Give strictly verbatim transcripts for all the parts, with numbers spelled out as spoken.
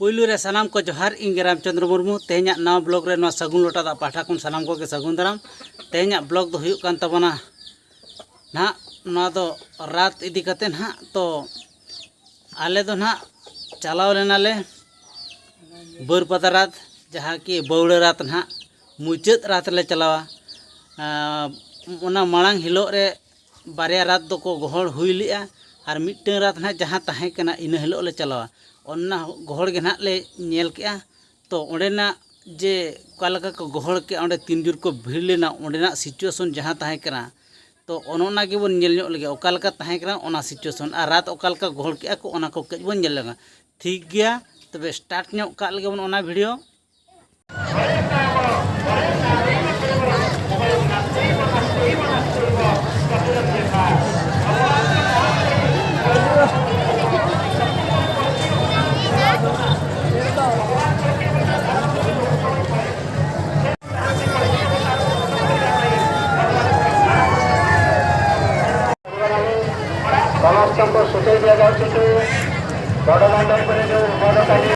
ᱯᱩᱭᱞᱩ ᱨᱮ ᱥᱟᱱᱟᱢ ᱠᱚ ᱡᱚᱦᱟᱨ, ᱤᱧ ᱜᱮ ᱨᱟᱢᱪᱚᱸᱫᱽᱨᱚ ᱢᱩᱨᱢᱩ᱾ ᱛᱮᱦᱮᱧᱟᱜ ᱱᱟᱣᱟ ᱵᱞᱚᱜ ᱨᱮ ᱱᱚᱣᱟ ᱥᱟᱹᱜᱩᱱ ᱞᱚᱴᱟ ᱫᱟᱜ ᱯᱟᱦᱴᱟ ᱠᱷᱚᱱ ᱥᱟᱱᱟᱢ ᱠᱚᱜᱮ ᱥᱟᱹᱜᱩᱱ ᱫᱟᱨᱟᱢ᱾ ᱛᱮᱦᱮᱧᱟᱜ ᱵᱞᱚᱜ ᱫᱚ ᱦᱩᱭᱩᱜ ᱠᱟᱱ ᱛᱟᱵᱚᱱᱟ ᱱᱟᱦᱟᱜ, ᱱᱚᱣᱟ ᱫᱚ ᱨᱟᱛ ᱤᱫᱤ ᱠᱟᱛᱮ ᱱᱟᱦᱟᱜ᱾ ᱛᱚ ᱟᱞᱮ ᱫᱚ ᱱᱟᱦᱟᱜ ᱪᱟᱞᱟᱣ ᱞᱮᱱᱟᱞᱮ ᱵᱟᱹᱨᱯᱟᱫᱟ ᱨᱟᱛ, ᱡᱟᱦᱟᱸ ᱠᱤ ᱵᱟᱹᱣᱲᱟᱹ ᱨᱟᱛ ᱱᱟᱦᱟᱜ, ᱢᱩᱪᱟᱹᱫ ᱨᱟᱛ ᱞᱮ ᱪᱟᱞᱟᱣᱟ᱾ ᱟᱸ, ᱚᱱᱟ ᱢᱟᱲᱟᱝ ᱦᱤᱞᱳᱜ ᱨᱮ ᱵᱟᱨᱭᱟ ᱨᱟᱛ ᱫᱚᱠᱚ ᱜᱚᱦᱚᱲ ᱦᱩᱭ ᱞᱮᱜᱼᱟ, ᱟᱨ ᱢᱤᱫᱴᱟᱝ ᱨᱟᱛ ᱱᱟᱦᱟᱜ ᱡᱟᱦᱟᱸ ᱛᱟᱦᱮᱸ ᱠᱟᱱᱟ, ᱤᱱᱟᱹ ᱦᱤᱞᱳᱜ ᱞᱮ ᱪᱟᱞᱟᱣᱟ᱾ ᱚᱱᱟ ᱜᱚᱦᱚᱲ ᱜᱮ ᱱᱟᱦᱟᱜ ᱞᱮ ᱧᱮᱞ ᱠᱮᱜᱼᱟ᱾ ᱛᱚ ᱚᱸᱰᱮᱱᱟᱜ ᱡᱮ ᱚᱠᱟ ᱞᱮᱠᱟ ᱠᱚ ᱜᱚᱦᱚᱲ ᱠᱮᱜᱼᱟ, ᱚᱸᱰᱮ ᱛᱤᱱ ᱡᱳᱨ ᱠᱚ ᱵᱷᱤᱲ ᱞᱮᱱᱟ, ᱚᱸᱰᱮᱱᱟᱜ situation ᱡᱟᱦᱟᱸ ᱛᱟᱦᱮᱸ ᱠᱟᱱᱟ, ᱛᱚ ᱚᱱᱮ ᱚᱱᱟ ᱜᱮᱵᱚᱱ ᱧᱮᱞ ᱧᱚᱜ ᱞᱮᱜᱮ, ᱚᱠᱟ ᱞᱮᱠᱟ ᱛᱟᱦᱮᱸ ᱠᱟᱱᱟ ᱚᱱᱟ situation, ᱟᱨ ᱨᱟᱛ ᱚᱠᱟ ᱞᱮᱠᱟ ᱜᱚᱦᱚᱲ ᱠᱮᱜᱼᱟ ᱠᱚ, ᱚᱱᱟ ᱠᱚ ᱠᱟᱹᱡ ᱵᱚᱱ ᱧᱮᱞ ᱞᱮᱜᱮ᱾ ᱴᱷᱤᱠ ᱜᱮᱭᱟ, ᱛᱚᱵᱮ start ᱧᱚᱜ ᱠᱟᱜ ᱞᱮᱜᱮ ᱵᱚᱱ ᱚᱱᱟ video᱾ ସମସ୍ତଙ୍କୁ ସୂଚେଇ ଦିଆଯାଉଛି କି ବଡ଼ଦାଣ୍ଡ ଉପରେ ଯେଉଁ ବଡ଼ କାଲି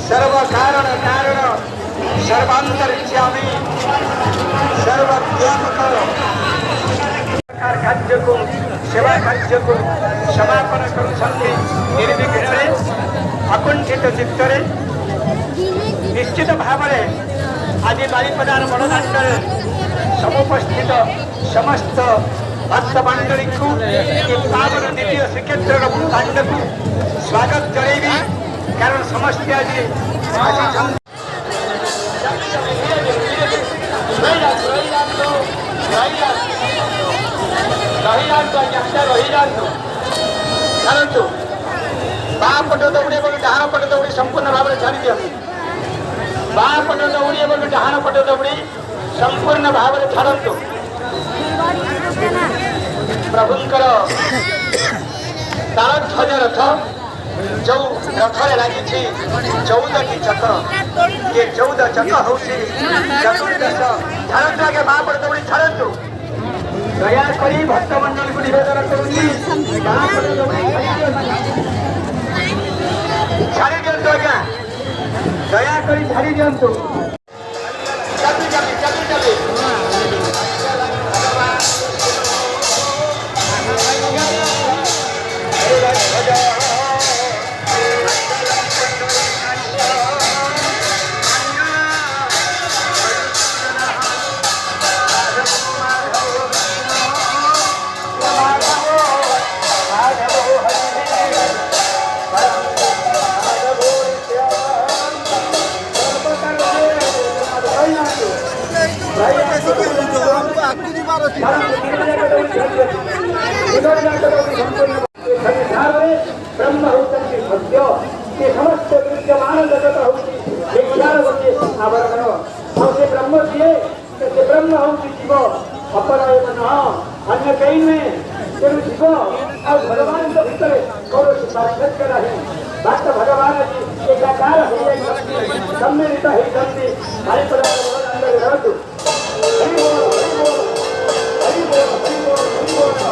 सर्व कारण कारण सर्वांतर्यामी सर्वव्यापक कार्य को सेवा कार्य को समापन कर निर्विघ्न आकुंठित चित्त निश्चित भाव आज बारिपदार बड़दांड समुपस्थित समस्त भक्त मंडली को पावन द्वितीय श्रीक्षेत्र ब्रह्मांड को स्वागत जणेबी। कारण समस्त आज आज रही जातु। बापट दौड़ी डाण पट दौड़ी संपूर्ण भाव में छाड़ी दिया। बापट दौड़ी डाण पट दौड़ी संपूर्ण भाव में छाड़तु। प्रभुंकर तार ध्वज रथ जो रथ लगी चौदह टी चक्र ये चौदह चक्र हूँ चतुर्दश छाड़तु। आगे बापट दौड़ी छाड़तु। दया भक्त मंडल को निवेदन करूंगी। छाड़ी दियंतु आज्ञा। दया करी छाड़ी दियंतु। जल्दी जल्दी जल्दी जल्दी। ब्रह्म होता सत्य, ये समस्त विद्यमान जगत होती विज्ञान होती आवरण। और ये ब्रह्म दिए, तो ये ब्रह्म होती जीव, अपराय मन, अन्य कहीं में तेरु जीव और भगवान के भीतर कौन साक्षात करा है। भक्त भगवान की एकाकार हो गई शक्ति, सम्मिलित ही शक्ति, हरि पदार्थ अंदर रख। हरि बोल, हरि बोल, हरि बोल, हरि बोल, हरि बोल।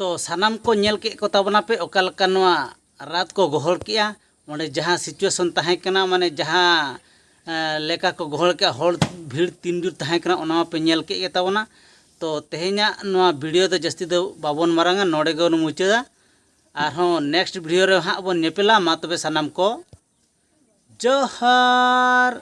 ᱛᱚ ᱥᱟᱱᱟᱢ ᱠᱚ ᱧᱮᱞ ᱠᱮᱫ ᱠᱚ ᱛᱟᱵᱚᱱᱟ ᱯᱮ ᱚᱠᱟ ᱞᱮᱠᱟ ᱱᱚᱣᱟ ᱨᱟᱛ ᱠᱚ ᱜᱚᱦᱚᱲ ᱠᱮᱜᱼᱟ, ᱚᱸᱰᱮ ᱡᱟᱦᱟᱸ situation ᱛᱟᱦᱮᱸ ᱠᱟᱱᱟ, ᱢᱟᱱᱮ ᱡᱟᱦᱟᱸ ᱞᱮᱠᱟ ᱠᱚ ᱜᱚᱦᱚᱲ ᱠᱮᱜᱼᱟ, ᱦᱚᱲ ᱵᱷᱤᱲ ᱛᱤᱱ ᱡᱳᱨ ᱛᱟᱦᱮᱸ ᱠᱟᱱᱟ, ᱚᱱᱟ ᱢᱟᱯᱮ ᱧᱮᱞ ᱠᱮᱫ ᱜᱮ ᱛᱟᱵᱚᱱᱟ᱾ ᱛᱚ ᱛᱮᱦᱮᱧᱟᱜ ᱱᱚᱣᱟ video ᱫᱚ ᱡᱟᱹᱥᱛᱤ ᱫᱚ ᱵᱟᱵᱚᱱ ᱢᱟᱨᱟᱝᱟ, ᱱᱚᱰᱮ ᱜᱮᱵᱚᱱ ᱢᱩᱪᱟᱹᱫᱟ᱾ ᱟᱨᱦᱚᱸ next video ᱨᱮ ᱦᱟᱸᱜ ᱵᱚᱱ ᱧᱮᱯᱮᱞᱟ᱾ ᱢᱟ ᱛᱚᱵᱮ ᱥᱟᱱᱟᱢ ᱠᱚ ᱡᱚᱦᱟᱨ᱾